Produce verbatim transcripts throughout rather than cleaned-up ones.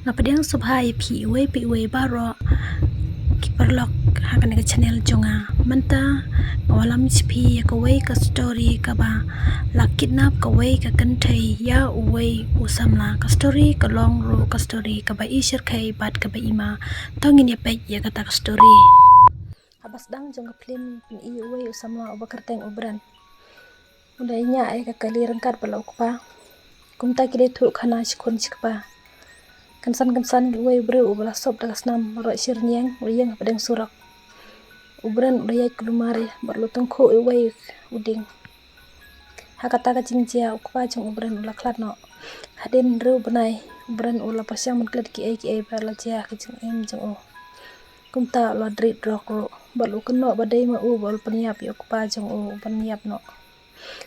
Nga pdiang sngewbha ïa phi iwei pa iwei baroh ki paralok ha kane ka channel jong nga. Mynta nga wallam ïa phi ïa kawei ka story kaba la kidnap kawei ka kynthei ïa uwei u samla. Ka story ka long ruh ka story kaba i shyrkhei bad kaba i ma. To ngin ïa peit ïa kata ka story. Haba sdang jong ka phlim pyn-i uwei u samla uba kyrteng u Bren. U la ïa ñiah ïa ka kali ryngkat bad la u kpa. Kumta ki la ïathuh khana shi khun shi kpa. Kynsan kynsan uwei u briew uba la sop da ka snam baroh shi rynïeng u la ïeng hapdeng surok. U Bren u la ïaid kulmar bad u la tyngkhuh uwei u dieng. Ha kata ka jingjia u kpa jong u Bren u la khlad noh. Hadien hynriew bnai u Bren u la pyrshang ban klet kiei kiei ba la jia ka jingim jong u. Kumta u la drit rok ruh bad u kynnoh ba dei ma u ba u la pynïap ïa u kpa jong u ban ïap noh.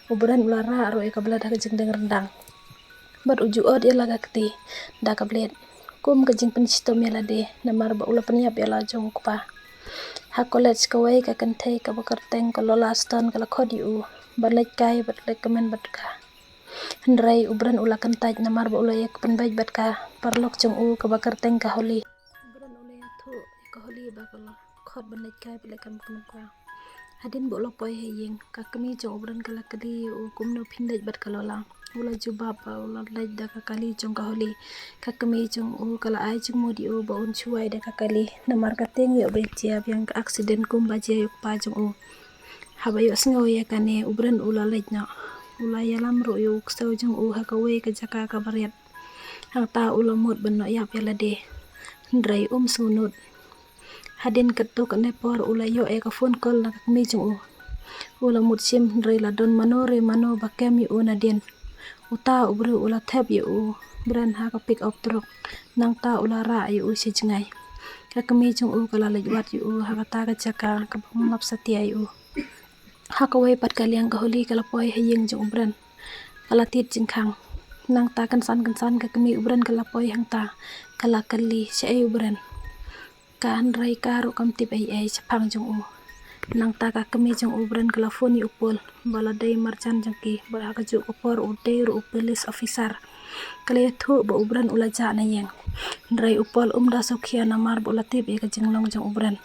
U Bren u la rah ruh ïa ka blade ha ka jingdeng ryndang bad u ju ot ïa la ka kti da ka blade kum ka jingpynshitom ïa lade namar ba u la pynïap ïa la jong u kpa. Ha college kawei ka kynthei kaba kyrteng ka Lola Stone ka la khot ïa u ban leit kai bad leit kmen bad ka. Hynrei u Bren u la kyntait namar ba u la ïa pynbeit bad ka paralok jong u kaba kyrteng ka Holly. U Bren u la ïathuh ïa ka Holly ba ka la khot ban leit kai bad leit kmen bad ka. Hadien ba u la poi ha ïing ka kmie jong u Bren ka la kylli ïa u kumno phin leit bad ka Lola. U la jubab ba u la leit da ka kali jong ka Holly. Ka kmie jong u ka la ai jingmut ïa u ba un shu wai da ka kali namar ka tieng ïoh ba jia biang ka accident kumba jia ïa u kpa jong u. Haba ïohsngew ïa kane u Bren u la leit noh. U la ïalam ruh ïa u ksew jong u ha kawei ka jaka kaba riat. Hangta u la mut ban noh ïap ïa lade. Hynrei um sngewnud. Hadien katto katne por u la ïoh ïa ka phone call na ka kmie jong u. U la mut shim hynrei la don mano re mano ba kem ïa u nadien. Uta u briew u la thep ïa u Bren ha ka pick up truck. Nangta u la rah ïa u sha jngai. Ka kmie jong u ka la leit wad ïa u ha kata ka jaka kaba ym lap satia ïa u. Ha kawei pat ka liang ka Holly ka la poi ha ïing jong u Bren. Ka la tied jingkhang. Nangta kynsan kynsan ka kmie u Bren ka la poi hangta. Ka la kylli shaei u Bren. Ka hynrei ka ruh kam tip ei ei shaphang jong u. Nangta ka kmie jong u Bren ka la phone ïa u Paul ba la dei marjan jong ki bad ha kajuh ka por u dei ruh u police officer. Ka la ïathuh ba u Bren u la jah na ïing. Hynrei u Paul um da sngewkhia namar ba u la tip ïa ka jinglong jong u Bren.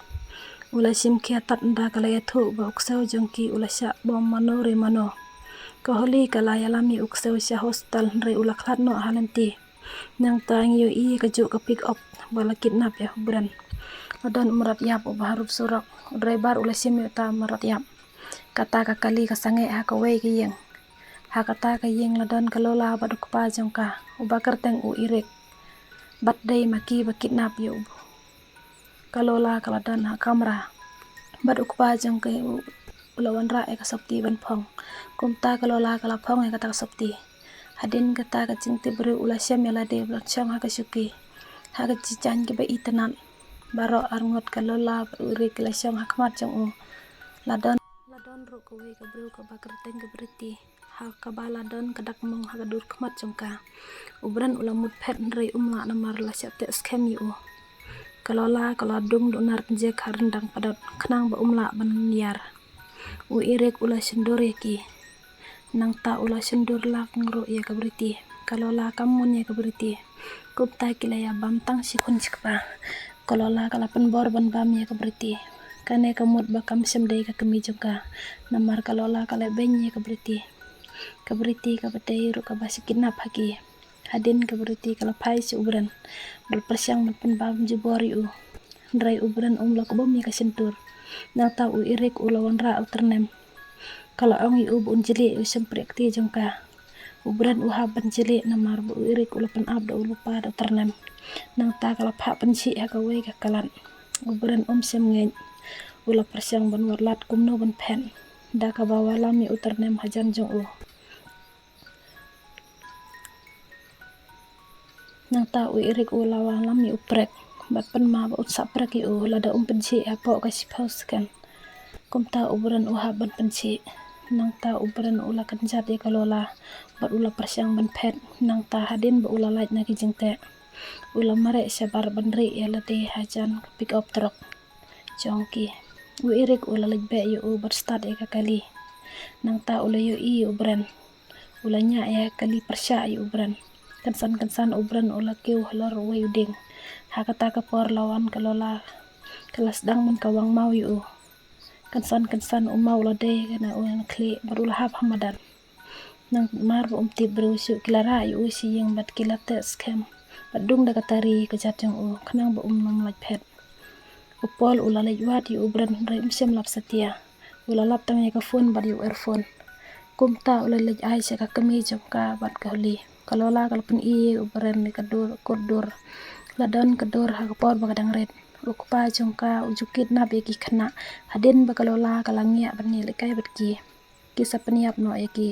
U la shim khia tad ynda ka la ïathuh ba u ksew jong ki u la shah bom mano re mano. Ka Holly ka la ïalam ïa u ksew sha hospital hynrei u la khlad noh ha lynti. Nangta ngi ïohi ïa kajuh ka pick up ba la kidnap ïa u Bren. La don u mrad ïap uba ha rup surok. U driver u la shim ïa uta u mrad ïap. Kata ka kali ka sangeh ha kawei ka ïing. Ha kata ka ïing la don ka Lola bad u kpa jong ka uba kyrteng u Eric. Bad dei ma ki ba kidnap ïa u. Ka Lola ka la don ha kamra bad u kpa jong ka u la wanrah ïa ka sopti ban phong. Kumta ka Lola ka la phong ïa kata ka sopti. Hadien kata ka jingtip briew u la shem ïa lade bad la shong ha ka shuki. Ha ka jingjan kiba itynnat baroh arngut ka Lola bad u Eric ki la shong ha khmat jong u. La don la don ruh kawei ka briew kaba kyrteng ka Pretty. Ha kaba la don ka dak mong ha ka dur khmat jong ka. U Bren u la mut phet hynrei um lah namar la shah teh skhem ïa u. Ka Lola ka la dung duh nar pynjek ha ryndang padot khnang ba um lah ban ïar. U Eric u la shyndur ïa ki. Nangta u la shyndur lang ruh ïa ka Pretty. Ka Lola kam mon ïa ka Pretty. Kumta ki la ïa bam tang shi khun shi kpa. Ka Lola ka la pynbor ban bam ïa ka Pretty. Kane ka mut ba kam shym dei ka kmie jong ka. Namar ka Lola ka la beiñ ïa ka Pretty. Ka Pretty kaba dei ruh kaba shah kidnap ha ki. Hadien ka Pretty ka la phai sha u Bren bad pyrshang ban pynbam jubor ïa u. Hynrei u Bren um la kbum ïa ka shyntur. Nangta u Eric u la wanrah u tyrnem. Ka la ong ïa u ba un jlieh ïa u shympriah kti jong ka. U Bren u hap ban jlieh namar ba u Eric u la pynap da u lypa da u tyrnem. Nangta ka la phah pynshih ha kawei ka klat. U Bren um shym ngeit. U la pyrshang ban wad lad kumno ban phet da kaba wallam ïa u tyrnem hajan jong u. Nangta u Eric u la wallam ïa u prek bad pynma ba un sah prek ïa u lada um pynshih hapoh ka shiphew second. Kumta u Bren u hap ban pynshih. Nangta u Bren u la kynjat ïa ka Lola bad u la pyrshang ban phet. Nangta hadien ba u la lait na ki jingteh u la mareh shabar ban rieh ïa lade hajan ka pick up truck jong ki. U Eric u la leit beh ïa u bad start ïa ka kali. Nangta u la ïohi ïa u Bren. U la ñiah ïa ka kali pyrshah ïa u Bren. Kynsan kynsan u Bren u la kiew halor uwei u dieng. Ha kata ka por la wan ka Lola, ka la sdang ban kawang maw ïa u. Kynsan kynsan u maw u la dei kane u na khlieh bad u la hap ha madan. Namar ba um tip briew shuh ki la rah ïa u sha ïing bad ki la teh skhem bad dung da ka tari ka jait jong u khnang ba um nym lait phet. U Paul u la leit wad ïa u Bren hynrei um shym lap satia. U la lap tang ïa ka phone bad ïa u earphone. Kumta u la leit ai sha ka kmie jong ka bad ka Holi. Ka Lola ka la pyni ïa u Bren ïa ka dur, kut dur. La don ka dur ha ka por ba ka dang rit. U kpa jong ka u ju kidnap ïa ki khynnah hadien ba ka Lola ka la ngiah ban ïalehkai bad ki. Ki sa pynïap noh ïa ki.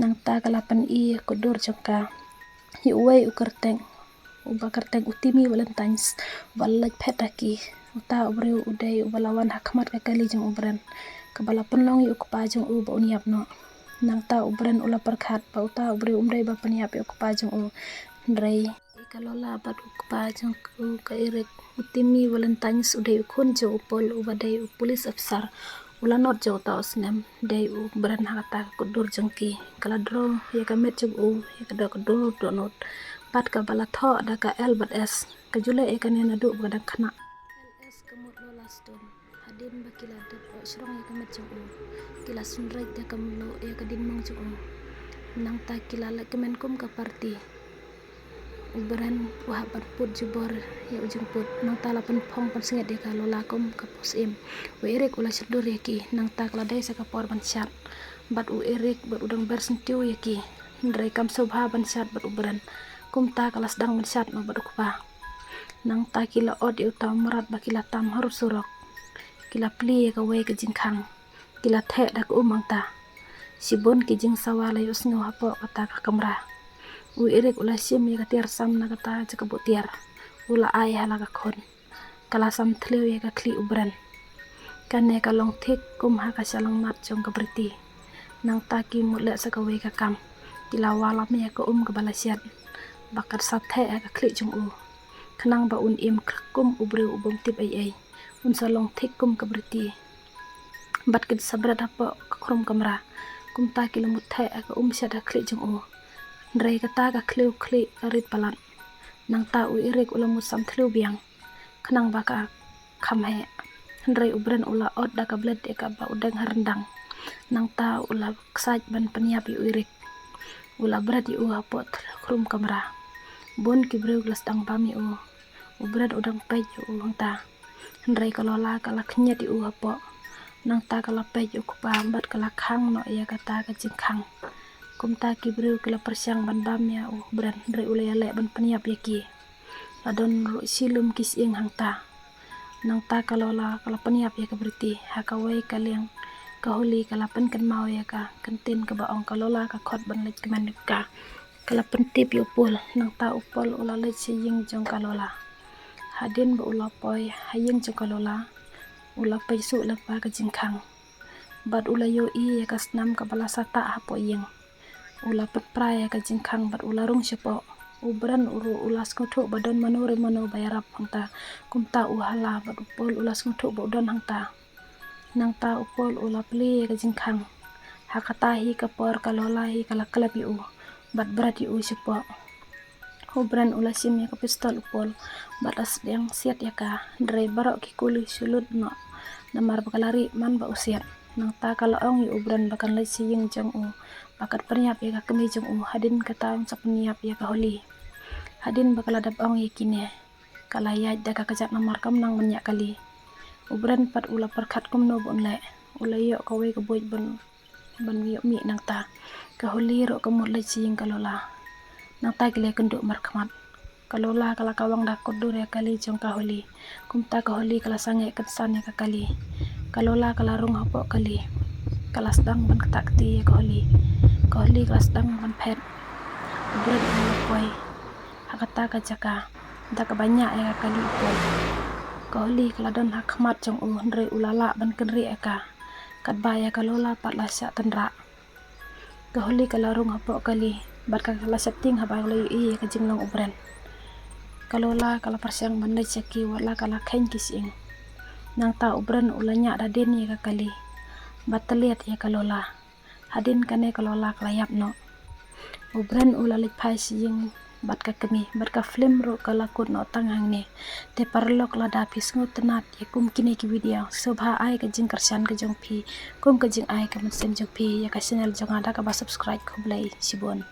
Nangta ka la pyni ïa ka dur jong ka ïa uwei u kyrteng, uba kyrteng u Timmy Valentines, uba la lait phet ha ki. Uta u briew u dei uba la wan ha khmat ka kali jong u Bren, kaba la pynlong ïa u kpa jong u ba un ïap noh. Nangta u Bren u la pyrkhat ba uta u briew um dei ba pynïap ïa u kpa jong u. Hynrei ïa ka Lola bad u kpa jong u, ka Eric, u Timmy Valentines u dei u khun jong u Paul uba dei u police officer. U la nod jong uta u snem, dei u Bren ha kata ka kut dur jong ki. Ka la draw ïa ka met jong u ïa ka doh ka dur dohnud, bad kaba la thoh da ka L bad S. Ka ju leh ïa kane naduh ba ka dang khynnah. L S ka mut Lola Stone. Hadien ba ki la dep ïoh shrong ïa ka met jong u, ki la synreit da ka mluh ïa ka diengmong jong u. Nangta ki la leit kmen kum ka party. U Bren u hap ban put jubor ïa u jingput. Nangta la pynphong pynsngiat ïa ka Lola kum ka pus im. U Eric u la shyrdur ïa ki. Nangta ka la dei sa ka por ban shad bad u Eric bad u dang ber syntiew ïa ki. Hynrei kam sngewbha ban shad bad u Bren. Kumta ka la sdang ban shad noh bad u kpa. Nangta ki la ot ïa uta u mrad ba ki la tam harud surok. Ki la plie ïa kawei ka jingkhang. Ki la theh da ka um hangta. Shibun ki jingsawa la ïohsngew hapoh kata ka kamra. U Eric u la shim ïa ka tiar sam na kata jaka buh tiar. U la ai ha la ka khun. Ka la sam thliew ïa ka khlieh u Bren. Kane ka long thik kum ha ka shyllangmat jong ka Briti. Nangta ki mut leh sa kawei ka kam. Ki la wallam ïa ka um kaba la shad ba ka sa theh ha ka khlieh jong u, khnang ba un im kum u briew uba um tip ei ei. Un sa long thik kum ka Briti. Bad kin sa bret hapoh ka khrum kamra. Kumta ki la mut theh ha ka um shad ha khlieh jong u. Hynrei kata ka khlieh u khlieh ka rit palat. Nangta u Eric u la mut sam thliew biang, khnang ba ka kham heh. Hynrei u Bren u la ot da ka blade ïa kaba u deng ha ryndang. Nangta u la ksaid ban pynïap ïa u Eric. U la bret ïa u hapoh khrum kamra. Bun ki briew ki la sdang bam ïa u. U Bren u dang peit ïa u hangta. Hynrei ka Lola ka la khynñiat ïa u hapoh. Nangta ka la peit ïa u kpa bad ka la khang noh ïa kata ka jingkhang. Kumta ki briew ki la pyrshang ban bam ïa u Bren hynrei u la ïaleh ban pynïap ïa ki. La don ruh shilum ki shyieng hangta. Nangta ka Lola ka la pynïap ïa ka Briti. Ha kawei ka liang ka Holi ka la pynkynmaw ïa ka ktien kaba ong ka Lola ka khot ban leit kmen ïa ka. Ka la pyntip ïa u Paul. Nangta u Paul u la leit sha ïing jong ka Lola. Hadien ba u la poi ha ïing jong ka Lola, u la peit shuh lyngba ka jingkhang. Bad u la ïohi ïa ka snam kaba la sah tah hapoh ïing. U la pynpra ïa ka jingkhang bad u la rung shapoh. U Bren u ruh u la sngewthuh ba don mano re mano ba ïarap hangta. Kumta u hala bad u Paul u la sngewthuh ba u don hangta. Nangta u Paul u la plie ïa ka jingkhang. Ha kata hi ka por ka Lola hi ka la klep ïa u bad bret ïa u shapoh. U Bren u la shim ïa ka pistol u Paul bad la sdang siat ïa ka. Hynrei baroh ki kuli shu lut noh namar ba ka la rieh man ba u siat. Nangta ka la ong ïa u Bren ba kan leit sha ïing jong u ba kan pynïap ïa ka kmie jong u. Hadien kata un sa pynïap ïa ka Holi. Hadien ba ka la dep ong ïa kine, ka la ïaid da ka kjat namar kam nang ban ñiah kali. U Bren pat u la pyrkhat kumno ba un leh. U la ïoh kawei ka buit ban, ban ïoh mih nangta. Ka Holi ruh ka mut leit sha ïing ka Lola. Nangta ki la ïakynduh markhmat. Ka Lola ka la kawang da ka kut dur ïa ka kali jong ka Holi. Kumta ka Holi ka la sangeh kynsan ïa ka kali. Ka Lola ka la rung hapoh kali. Ka la sdang ban ktah kti ïa ka Holi. Ka Holi ka la sdang ban phet. U Bren u la poi ha kata ka jaka da kaba ñiah ïa ka kali u Paul. Ka Holi ka la don ha khmat jong u hynrei u la lah ban kynriah ïa ka. Katba ïa ka Lola pat la shah tynrah. Ka Holi ka la rung hapoh kali bad ka la sheptieng haba ka la ïohi ïa ka jinglong u Bren. Ka Lola ka la pyrshang ban leit sha ki wat la ka la kheiñ ki shyieng. Nangta u Bren u la ñiah da dien ïa ka kali bad tylliat ïa ka Lola. Hadien kane ka Lola ka la ïap noh. U Bren u la leit phai sha ïing bad ka kmie, bad ka film ruh ka la kut noh tang hangne. Te paralok, lada phi sngewtynnad ïa kum kine ki video, sngewbha ai ka jingkyrshan ka jong phi kum ka jingai ka mynsiem jong phi ïa ka channel jong nga da kaba subscribe. Khublei shibun.